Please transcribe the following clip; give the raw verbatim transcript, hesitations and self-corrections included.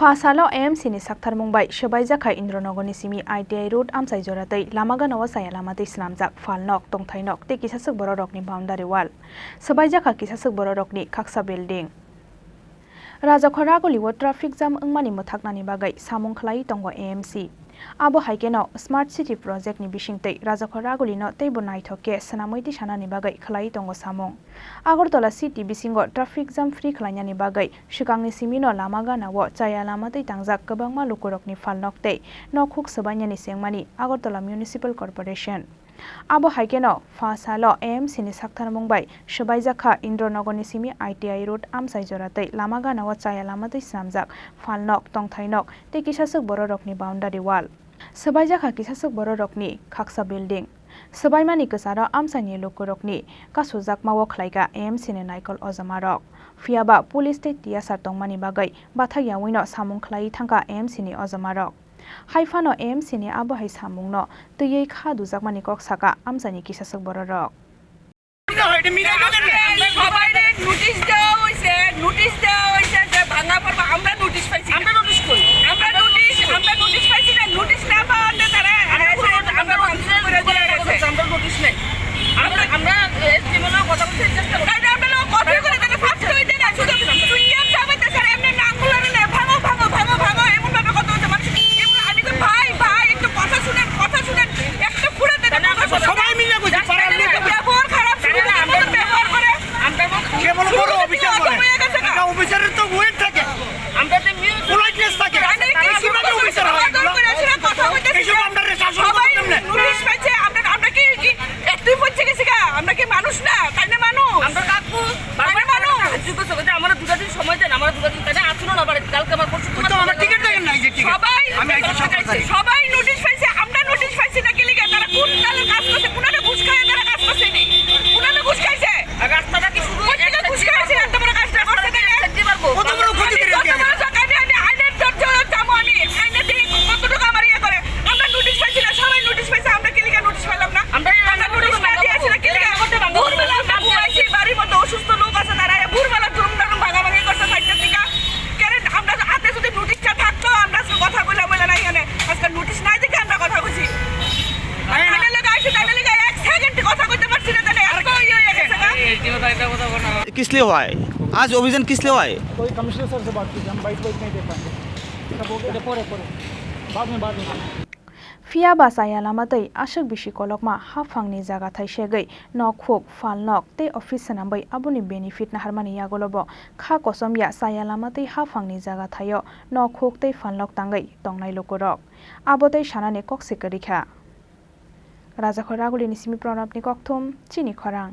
Pha salo A M C ni saktharmung bai swbaijak kha Indronogor ni simi I T I road amchai jora tei lama gana o chaya lama tei swnamjak phalnok, tongthainok tei kisaswk bororokni boundary wall. Swbaijak kha kisaswk bororokni khaksa building. Rajakhor Raguli o traffic jam wngmani mwthaknani bagwi samung khlaiwi tongo A M C. Abo hai kheno Smart City Project ni bisingtwi Rajakhor Raguli no teibo naithok khe swnamwi tisanani bagwi khlaiwi tongo samung. Agartala city bisingo traffic jam free khlainani bagwi swkangni simino lama gana o chaya lama twi tangjak kwbangma lukurokni phalnok tei nokhuk swbainani chengmani Agartala Municipal Corporation. Abo hai kheno pha salo A M C ni saktharmung bai swbaijak kha Indronogor ni simi I T I road amchai jora tei lama gana o chaya lama twi swnamjak phalnok, tongthainok tei kisaswk bororokni boundary wall. Swbaijak kha kisaswk bororokni khaksa building. Swbaimani kwcharo amchaini lukurokni kasujakma o khlaikha A M C ni naikol ojamarok. Phiyaba police tei T S R tongmani bagwi bathak yaui no samung khlaiwi thangkha A M C ni ojamarok. Hai phano A M C ni abo hai samungno twiwi kha dujakmani kok sakha amchaini kisaswk bororok. সবাইরে নোটিশ দেওয়া হয়েছে, নোটিশ দেওয়া হয়েছে যে ভাঙা পড়বা, আমরা নোটিশ পাইছি না। আমরা নোটিশ কই? আমরা নোটিশ, আমরা নোটিশ পাইছি না, নোটিশ না পাওয়াতে তারা আমরা কোনো নোটিশ, আমরা নোটিশ নেই। আমরা, আমরা এসডিএম কথা বলতে চেষ্টা করছি। তাই না, আমরা লোক কথা বলে তাহলে ফার্স্ট হইতে না, শুধু চুইয়া চাবাইতে স্যার, এমনি নাম বলে না, ভাঙো, ভাঙো, ভাঙো, ভাঙো, এমন ভাবে কথা বলছে, মানুষ এমন, আমি তো ভাই, ভাই, একটু কথা শুনেন, কথা শুনেন, একটু পুরো দেন, কথা শুনেন। সবাই মিলে বলছি, পাড়ার লোক। ব্যবহার খারাপ, শুধু ব্যবহার করে। আমরা কেবল বড় অফিসার বলে। একটা অফিসারের তো ওয়েট থাকে। আমরা তো মিউজিক পোলাইটনেস থাকে। মানে কি বেশিরভাগ অফিসার হয় এগুলো। কথা বলতে এইসব আমরা শাসন সবাই করতে কেমনে? নোটিশ পাইছে, আমরা, আমরা কি, কি একটুই পৌঁছে গেছি গা? আমরা কি মানুষ না? তাই না মানুষ? আমরা কাকু তাই না মানুষ? হাত জুড়ে বলছে, "আমরা দুটা দিন সময় দেন, আমরা দুটা দিন তাই না আসুন না বাড়িতে। কালকে আমার পরশু ওই তো আমার টিকিট দেখেন না, এই যে টিকিট। সবাই আমি আইছি সব কথা।" সবাই নোটিশ পাইছে, আমরা নোটিশ পাইছি না কি লিগে? তারা কোন দলের কাজ করছে? কোনাটা ঘুষ খায় তারা কাজ করছে নি? কোনাটা ঘুষ খাইছে? আর রাস্তাটা কি শুধু কোথা থেকে একটা ঘুষ খাইছে? এত বড় কাজটা করছে তাই না? সেফটি পারবো। কত বড় ক্ষতি করে কত বড় সরকার? আমি, আমি আইনের দরজা চামো আমি। আইনে দেখি কতটুকু আমার ইয়ে করে। আমরা নোটিশ পাইছি না, সবাই নোটিশ পাইছে, আমরা কি লিগে নোটিশ পেলাম না? আমরা এই আমরা নোটিশ না দিয়ে আসি না কি লিগে? ভোরবেলা আমরা ঘুমাইছি, বাড়ির মধ্যে অসুস্থ লোক আছে, তারা ভোরবেলা ধুম ধাম ভাগাভাগি করছে সাইডের দিকে। কেন আমরা হাতে যদি নোটিশটা থাকতো, আমরা আজকে কথা বললাম বলে না এখানে। আজকে নোটিশ নাই দেখে আমরা কথা বলছি। আর তাদের লগে আইসি, তাদের লগে এক সেকেন্ড কথা কইতে পারছি না, তাহলে এত ইয়ে হয়ে গেছে না? किस लिए हुआ है? आज अभियान किस लिए हुआ है? कोई कमिश्नर सर से बात कीजिए, हम बाइक वाइक नहीं दे पाएंगे। सब हो गया? परे, परे। बाद में, बाद में। Phiya ba chaya lama tei aswk bisi kolokma haphangni jaga thai segwi nokhuk, phalnok tei office swnamwi aboni benefit naharmani yagulo bo kha kosom ya chaya lama tei haphangni jaga thaio nokhuk tei phalnok tangwi tongnai lukurok. Abo tei sanani kok se kwrwi kha. Rajakhor Ragulini simi Pranabni kokthum, chini khorang.